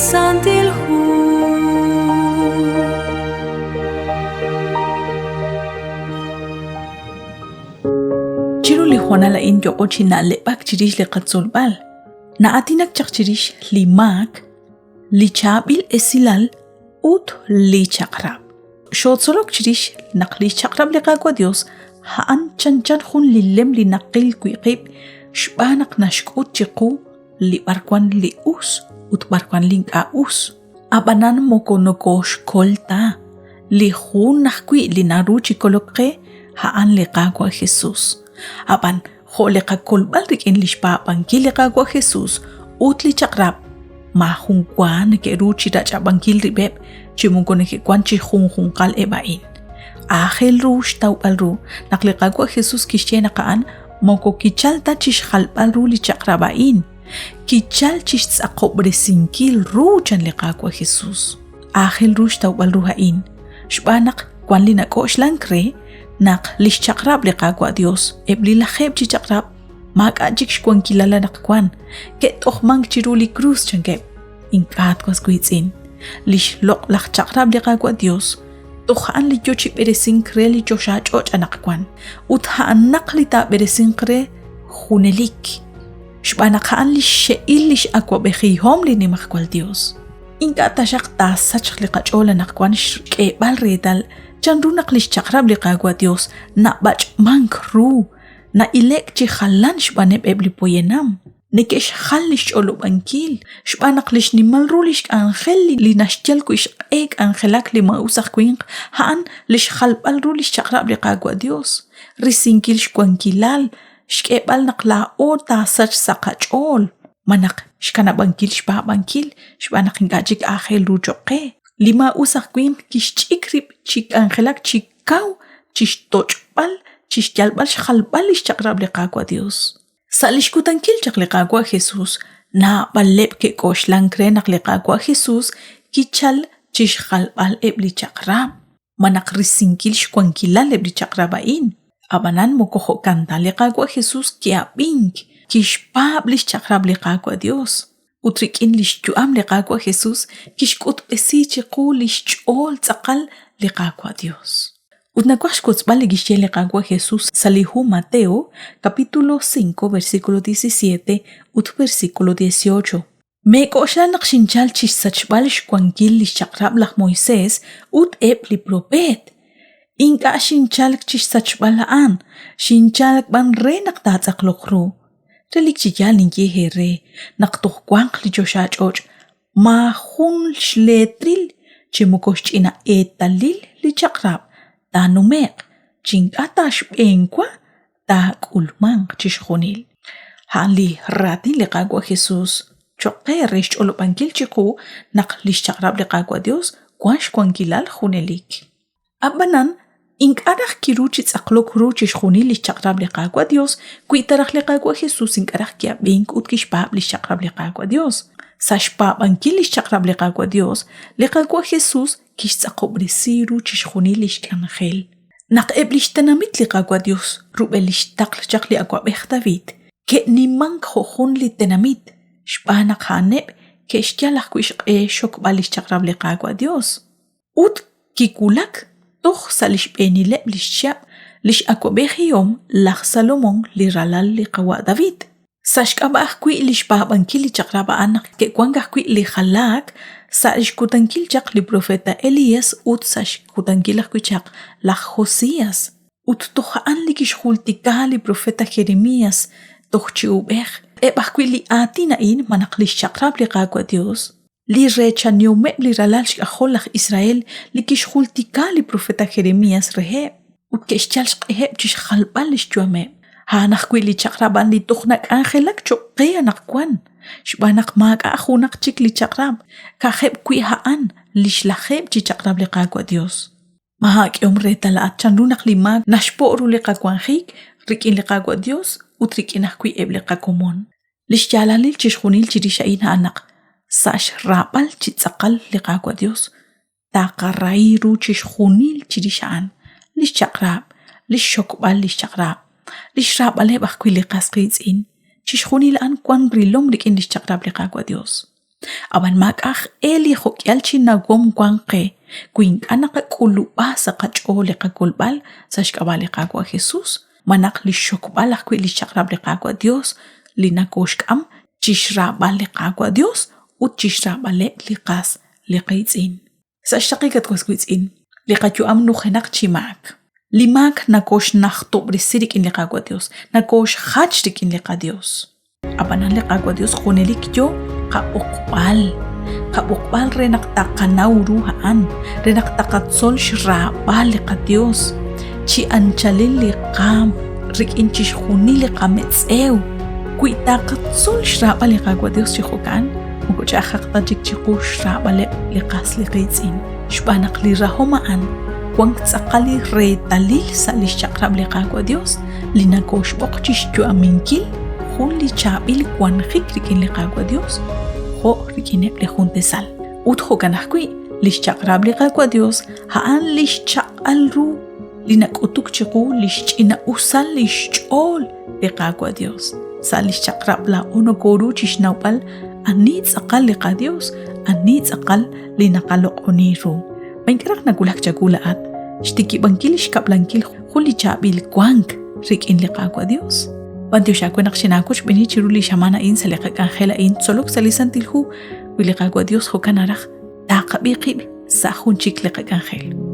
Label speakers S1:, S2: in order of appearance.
S1: Santil Hu.
S2: Chiru li hoonal a'in yo'o chi na'leb'ak chirix li qatzolb'al. Na'aatinak chaq chirix li maak, li chaab'il esilal ut li chaq'rab'. Xootzolok chirix naq li xchaq'rab' li Qaawa' Dios a'an chanchan jun li lem li naqil wi' qib' xb'aan naq naxk'ut chiqu li b'arwan li us ut b'arwan li ink'a' us. Ab'anan moko nokooxkol ta. Li jun ajwi' li naru chi kolok qe a'an li Qaawa' Jesus. Ab'an jo' li qakolb'al rik'in li xpaab'ankil li Qaawa' Jesus ut li chaq'rab', maajun wa neke'ru chi rach'ab'ankil rib'eb' chi moko neke'wan chi junjunqal eb' a'in. Aajel ru xtawb'al ru naq li Qaawa' Jesus kixye naq a'an moko kichal ta chi xjalb'al ru li chaq'rab' a'in, kichal chi xtz'aqob'resinkil ru chan li Qaawa' Jesus. Aajel ru xtawb'al ru a'in, xb'aan naq wan li nak'oxlank re naq li xchaq'rab' li Qaawa' Dios, eb' li lajeeb' chi chaq'rab', maak'a' chik xwankilal anaqwan, ke't'ojmank chiru li krus chankeb'. Ink'a' was wiitz'in, li xloq'laj chaq'rab' li Qaawa' Dios toj a'an li yo chi b'eresink re li choxa ch'och' anaqwan, ut a'anaq li taab'eresinq re junelik, xb'aan naq a'an li xxe'il li x'awab'ejihom li Nimajwal Dios. Ink'a' taxaq taasachq li qach'ool anaqwan xk'eeb'al reetal chanru naq li xchaq'rab' li Qaawa' Dios nab'ach'mank ru, na'ile'k chi jalan xb'aaneb' eb' li poyanam, neke'xjal li xch'olob'ankil xb'aan naq li xnimal ru li xk'anjel li naxyal wi' xq'e k'anjelak li maa'us aj winq a'an li xjalb'al ru li xchaq'rab' li Qaawa' Dios, risinkil xwankilal, xk'eeb'al naq laa'o taasachq sa' qach'ool. Malaj xkanab'ankil xpaab'ankil xb'aan naq ink'a' chik aajel ru cho'q qe. Li maa'us aj winq kixch'ik rib' chi k'anjelak chi kaw chi xtoch'b'al, chi xyalb'al xjalb'al li xchaq'rab' li Qaawa' Dios. Sa' li xkutankil chaq li Qaawa' Jesus, naab'aleb' ke'k'oxlank re naq li Qaawa' Jesus kichal chi xjalb'al eb' li chaq'rab', malaj risinkil xwankilal eb' li chaq'rab' a'in. Ab'anan moko jo'kan ta, li Qaawa' Jesus ki'ab'ink, kixpaab' li xchaq'rab' li Qaawa' Yos, ut rik'in li xyu'am li Qaawa' Jesus kixk'utb'esi chiqu li xch'ool tz'aqal li Qaawa' Yos. Ut nawaj xwotzb'al li kixye li Qaawa' Jesus sa' li hu Mateo, capítulo 5, versículo 17 ut versículo 18. Meek'oxla naq xinchalk chi xsachb'al xwankil li xchaq'rab' laj Moisés ut eb' li propeet. Ink'a' xinchalk chi xsachb'al a'an, xinchalk b'an re naq taatz'aqloq ru. Relik chi yaal ninye eere naq toj wanq li choxach'och', maajun xleetril chi moko xch'ina eetalil li chaq'rab' taanume'q chi ink'a' ta xb'enwa taak'ulmanq chixjunil. A'an li raatin li Qaawa' Jesús cho'q qe re xch'olob'ankil chiqu naq li xchaq'rab' li Qaawa' Dios wank xwankilal junelik. Ab'anan, ink'a' raj kiru chi tz'aqlok ru chixjunil li xchaq'rab' li Qaawa' Dios wi ta raj li Qaawa' Jesús ink'a' raj ki'ab'ink ut kixpaab' li xchaq'rab' li Qaawa' Dios. Sa' xpaab'ankil li xchaq'rab' li Qaawa' Dios, li Qaawa' Jesús kixtz'aqob'resi ru chixjunil li xk'anjel. Naq eb' li xtenamit li Qaawa' Yos rub'el li xtaql chaq li awab'ej David ke'nimank jo' jun li tenamit xb'aan naq a'aneb' ke'xyal ajwi' xq'e xxokb'al li xchaq'rab' li Qaawa' Yos. Ut kiwulak toj sa' li xb'eenileb' li xchihab' li x'awab'ejihom laj Salomón li ralal li qawa' David. Sa' xk'ab'a' ajwi' li xpaab'ankil li chaq'rab' a'an naq ke'wank ajwi' li jalaak sa' xkutankil chaq li profeta Elías ut sa' xkutankil ajwi' chaq laj Josías. Ut toj a'an li kixjultika li profeta Jeremías toj chi uub'ej, eb' ajwi' li aatin a'in malaj li xchaq'rab' li Qaawa' Yos, li reechanihomeb' li ralal xk'ajol laj Israel li kixjultika li profeta Jeremías reheb', ut ke'xyal xq'eheb' chi xjalb'al li xyu'ameb'. A'an ajwi' li chaq'rab' a'an li toj nak'anjelak cho'q qe anaqwan, xb'aan naq maak'a' junaq chik li chaq'rab', ka'ajeb' wi' a'an li xlajeeb' chi chaq'rab' li Qaawa' Yos. Ma aak'ehom reetal laa'at chanru naq li maak naxpo' ru li qawanjik rik'in li Qaawa' Yos ut rik'in ajwi' eb' li qakomon? Li xyaalalil chixjunil chirix a'in a'an naq sa' xraab'al chi tz'aqal li Qaawa' Dios taqarahi ru chixjunil chirix a'an, li xchaq'rab', li xxokb'al li xchaq'rab', li xraab'aleb' ajwi' li qas qiitz'in, chixjunil a'an wan rilom rik'in li xchaq'rab' li Qaawa' Dios. Ab'an maak'a' aj e li jo'k'ihal chi nawom wank qe wi ink'a' naqak'ulub'a sa' qach'ool li qakolb'al sa' xk'ab'a' li Qaawa' Jesús, malaj li xxokb'al ajwi' li xchaq'rab' li Qaawa' Yos li nakooxk'am chi xraab'al li Qaawa' Yos ut chi xraab'aleb' li qas li qiitz'in. Sa' xraqik at was wiitz'in, li qayu'am nujenaq chi maak. Li maak nakooxnajtob'resi rik'in li Qaawa' Dios, nakooxjach rik'in li qaDios. Ab'anan li Qaawa' Dios junelik yoo qab'oqb'al, qab'oqb'al re naq taqanaw ru a'an, re naq taqatzol xraab'al li qaDios chi anchalil li qaam rik'in chixjunil li qametz'ew. Wi taqatzol xraab'al li Qaawa' Dios chi jo'kan, moko ch'a'ajaq ta chik chiqu xraab'aleb' li qas li qiitz'in, xb'aan naq li rahom a'an wank tz'aqal li reetalil sa' li xchaq'rab' li Qaawa' Dios li nakooxb'oq chi xyu'aminkil jun li chaab'il wanjik rik'in li Qaawa' Dios jo' rik'ineb' li jun tasal. Ut jo'kan ajwi', li xchaq'rab' li Qaawa' Dios a'an li xchaq'al ru li nak'utuk chiqu li xch'ina'usal li xch'ool li Qaawa' Dios. Sa' li xchaq'rab' laa'o nokoru chi xnawb'al ani tz'aqal li qaDios, ani tz'aqal li naqaloq'oni ru. Ma ink'a' raj nawulak chawu laa'at xtikib'ankil xkab'lankil jun li chaab'il wank rik'in li Qaawa' Dios? B'antiox aawe naq xinaawochb'eeni chiru li xamaan a'in sa' li qak'anjel a'in tzolok sa' li Santil Hu wi li Qaawa' Dios jo'kan naraj taqab'i qib' sa' jun chik li qak'anjel.